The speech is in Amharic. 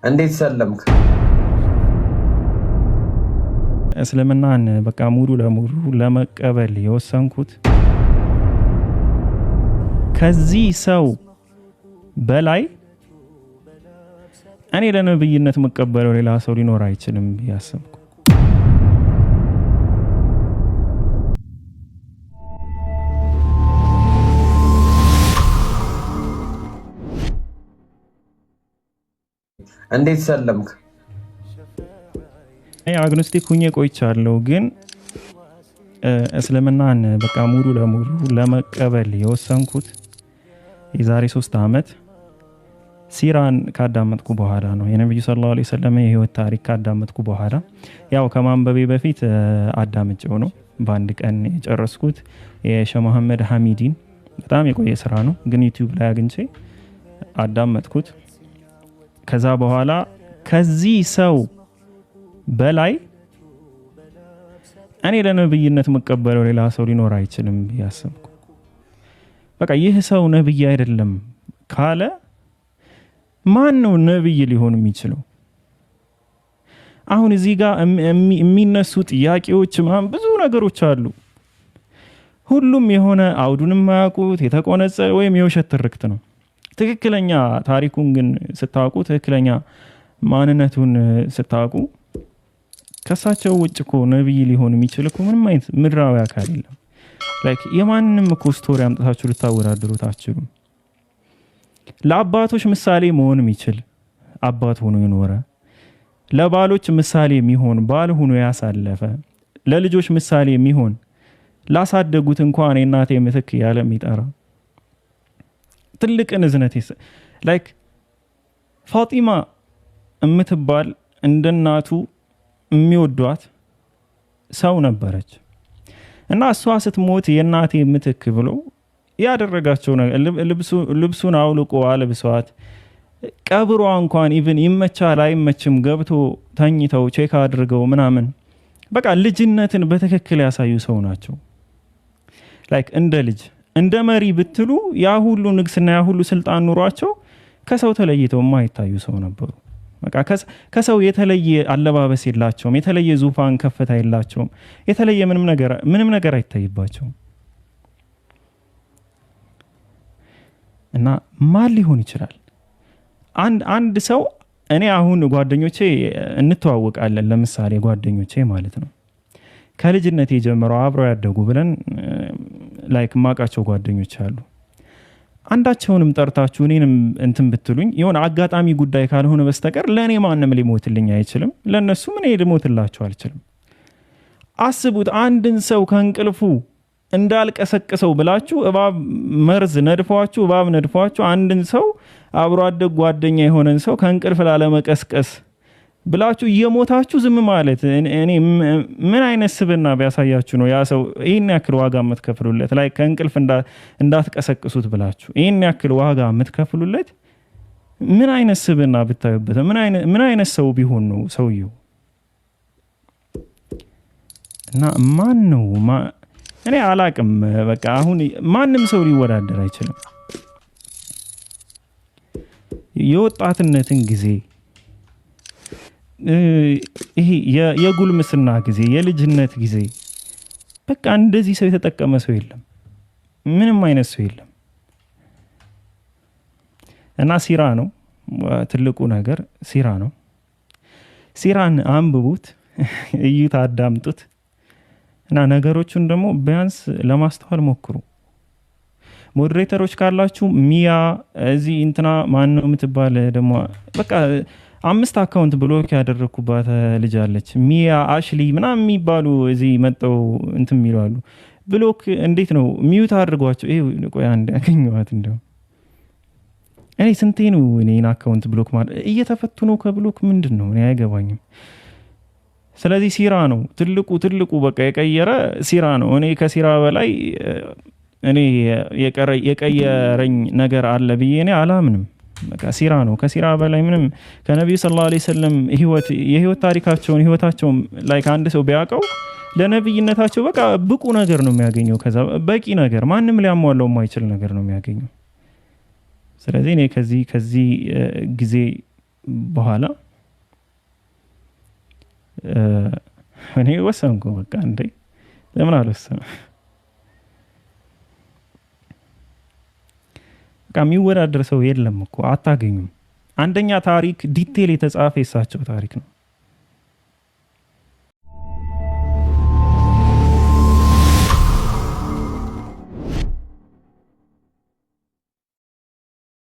እንዴት ሰለምክ? እስልምናን በቃ ሙሉ ለሙሉ ለመቀበል የወሰንኩት ከዚህ ሰው በላይ እኔ ለነብይነት መቀበለው ሌላ ሰው ሊኖር አይችልም ያሰብኩ። እንዴት ሰለምክ? እኔ አግኖስቲክ ሁኜ ቆይቻለሁ፣ ግን እስልምናን በቃ ሙሉ ለሙሉ ለመቀበል የወሰንኩት የዛሬ 3 ዓመት ሲራን ካዳመጥኩ በኋላ ነው። የነብዩ ሰለላሁ ዐለይሂ ወሰለም የህይወት ታሪክ ካዳመጥኩ በኋላ፣ ያው ከማንበቤ በፊት አዳምጬው ነው በአንድ ቀን የጨረስኩት። የሸህ መሐመድ ሐሚዲን በጣም የቆየ ስራ ነው፣ ግን ዩቲዩብ ላይ አግኝቼ አዳመጥኩት። ከዛ በኋላ ከዚህ ሰው በላይ እኔ ለነብይነት መቀበለው ሌላ ሰው ሊኖር አይችልም ያሰብኩ። በቃ ይህ ሰው ነብይ አይደለም ካለ ማን ነው ነብይ ሊሆን የሚችለው? አሁን እዚህ ጋር የሚነሱ ጥያቄዎች ምናምን ብዙ ነገሮች አሉ። ሁሉም የሆነ አውዱንም የማያውቁት የተቆነጸ ወይም የውሸት ትርክት ነው። ትክክለኛ ታሪኩን ግን ስታውቁ፣ ትክክለኛ ማንነቱን ስታውቁ ከሳቸው ውጭ እኮ ነብይ ሊሆን የሚችል እኮ ምንም አይነት ምድራዊ አካል የለም። Like የማንንም እኮ story አምጥታችሁ ልታወዳድሩት አትችሉም። ለአባቶች ምሳሌ መሆን የሚችል አባት ሆኖ የኖረ፣ ለባሎች ምሳሌ የሚሆን ባል ሆኖ ያሳለፈ፣ ለልጆች ምሳሌ የሚሆን፣ ላሳደጉት እንኳን የእናቴ ምትክ ያለ የሚጠራ፣ ትልቅን እዝነት፣ like ፋጢማ የምትባል እንደ እናቱ የሚወዷት ሰው ነበረች እና እሷ ስትሞት የእናቴ ምትክ ብሎ ያደረጋቸው ልብሱን አውልቆ አልብሷት፣ ቀብሯ እንኳን even ይመቻል አይመችም ገብቶ ተኝተው check አድርገው ምናምን፣ በቃ ልጅነትን በትክክል ያሳዩ ሰው ናቸው። Like እንደ ልጅ እንደ መሪ ብትሉ ያ ሁሉ ንግስና ያ ሁሉ ስልጣን ኑሯቸው ከሰው ተለይተው የማይታዩ ሰው ነበሩ። በቃ ከሰው የተለየ አለባበስ የላቸውም። የተለየ ዙፋን ከፍታ የላቸውም። የተለየ ምንም ነገር አይታይባቸውም። እና ማን ሊሆን ይችላል? አንድ ሰው እኔ አሁን ጓደኞቼ እንተዋወቃለን። ለምሳሌ ጓደኞቼ ማለት ነው፣ ከልጅነቴ ጀምረው አብረው ያደጉ ብለን like ማቃቸው ጓደኞች አሉ። አንዳቸውንም ጠርታችሁ እኔንም እንትን ብትሉኝ የሆነ አጋጣሚ ጉዳይ ካልሆነ በስተቀር ለእኔ ማንም ሊሞትልኝ አይችልም። ለእነሱም እኔ ልሞትላቸው አልችልም። አስቡት፣ አንድን ሰው ከእንቅልፉ እንዳልቀሰቅሰው ብላችሁ እባብ መርዝ ነድፏችሁ፣ እባብ ነድፏችሁ፣ አንድን ሰው አብሮ አደግ ጓደኛ የሆነን ሰው ከእንቅልፍ ላለመቀስቀስ ብላችሁ እየሞታችሁ ዝም ማለት እኔ ምን አይነት ስብዕና ቢያሳያችሁ ነው ያ ሰው ይህን ያክል ዋጋ የምትከፍሉለት? Like ከእንቅልፍ እንዳትቀሰቅሱት ብላችሁ ይህን ያክል ዋጋ የምትከፍሉለት ምን አይነት ስብዕና ብታዩበት፣ ምን አይነት ሰው ቢሆን ነው ሰውየው? እና ማን ነው? እኔ አላቅም። በቃ አሁን ማንም ሰው ሊወዳደር አይችልም። የወጣትነትን ጊዜ፣ ይሄ የጉልምስና ጊዜ፣ የልጅነት ጊዜ በቃ እንደዚህ ሰው የተጠቀመ ሰው የለም። ምንም አይነት ሰው የለም። እና ሲራ ነው ትልቁ ነገር፣ ሲራ ነው። ሲራን አንብቡት፣ እዩት፣ አዳምጡት እና ነገሮቹን ደግሞ ቢያንስ ለማስተዋል ሞክሩ። Moderator ኦች ካላችሁ ሚያ እዚህ እንትና ማን ነው የምትባል ደግሞ በቃ አምስት account block ያደረግኩባት ልጅ አለች። ሚያ አሽሊ ምናምን የሚባሉ እዚህ መጠው እንትን የሚሉ አሉ። Block እንዴት ነው mute አድርጓቸው። ይሄ ቆይ አንድ ያገኘኋት፣ እንደው እኔ ስንቴ ነው እኔን account block ማለት እየተፈቱ ነው ከ block? ምንድን ነው? እኔ አይገባኝም። ስለዚህ ሲራ ነው ትልቁ በቃ የቀየረ ሲራ ነው። እኔ ከሲራ በላይ እኔ የቀየረኝ ነገር አለ ብዬ እኔ አላምንም። በቃ ሲራ ነው። ከሲራ በላይ ምንም ከነቢዩ ሰለላሁ ዐለይሂ ወሰለም ህይወት የህይወት ታሪካቸውን ህይወታቸውን like አንድ ሰው ቢያውቀው ለነብይነታቸው በቃ ብቁ ነገር ነው የሚያገኘው። ከዛ በቂ ነገር፣ ማንም ሊያሟላው የማይችል ነገር ነው የሚያገኘው። ስለዚህ እኔ ከዚህ ጊዜ በኋላ እኔ ወሰንኩ። በቃ እንዴ ለምን አልወሰንም? በቃ የሚወዳደር ሰው የለም እኮ አታገኙም። አንደኛ ታሪክ detail የተጻፈ የሳቸው ታሪክ ነው።